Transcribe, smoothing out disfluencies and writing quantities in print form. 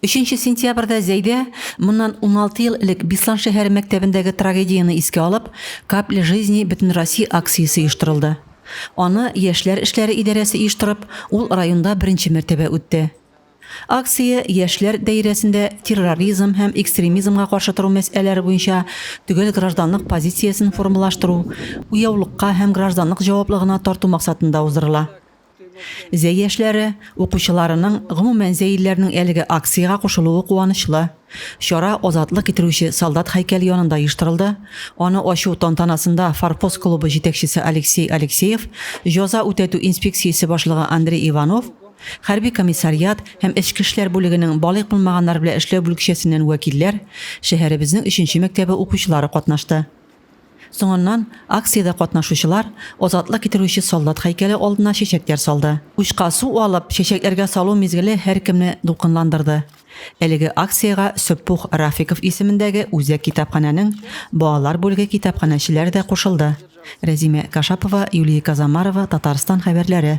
Өченче сентябрьдә Зәйдә, моннан 16 ел элек Бислан шәһәре мәктәбендәге трагедияне искә алып, Капля жизни Бөтенроссия акциясе оештырылды. Аны Яшьләр эшләре идарәсе оештырып, ул районда беренче мәртәбә үтте. Акция яшьләр даирәсендә терроризм һәм экстремизмга каршы тору мәсьәләре буенча төгәл гражданлык позициясен формалаштыру, уяулыкка һәм гражданлык җаваплыгына тарту максатында уздырыла. Зәй яшьләре, укучыларының, гомумән, зәйлеләрнең әлеге акциягә кушылуы куанычлы. Чара Азатлык китерүче солдат һәйкәле янында оештырылды. Аны ачу тантанасында Форпост клубы җитәкчесе Алексей Алексеев, җаза үтәтү инспекциясе башлыгы Андрей Иванов, хәрби комиссариат һәм эчке эшләр бүлегенең балигъ булмаганнар белән эшләү бүлекчәсеннән вәкилләр, шәһәребезнең өченче мәктәбе укучылары катнашты. Соңыннан акциядә катнашучылар Азатлык китерүче солдат һәйкәле алдына чәчәкләр салды. Учка су алып, чәчәкләргә салу мизгеле һәркемне дулкынландырды. Әлеге акциягә Сөппух Рафиков исемендәге үзәк китапханәнең балалар бүлеге китапханәчеләре дә кушылды. Рәзимә Кашапова, Юлия Казамарова, Татарстан хәбәрләре.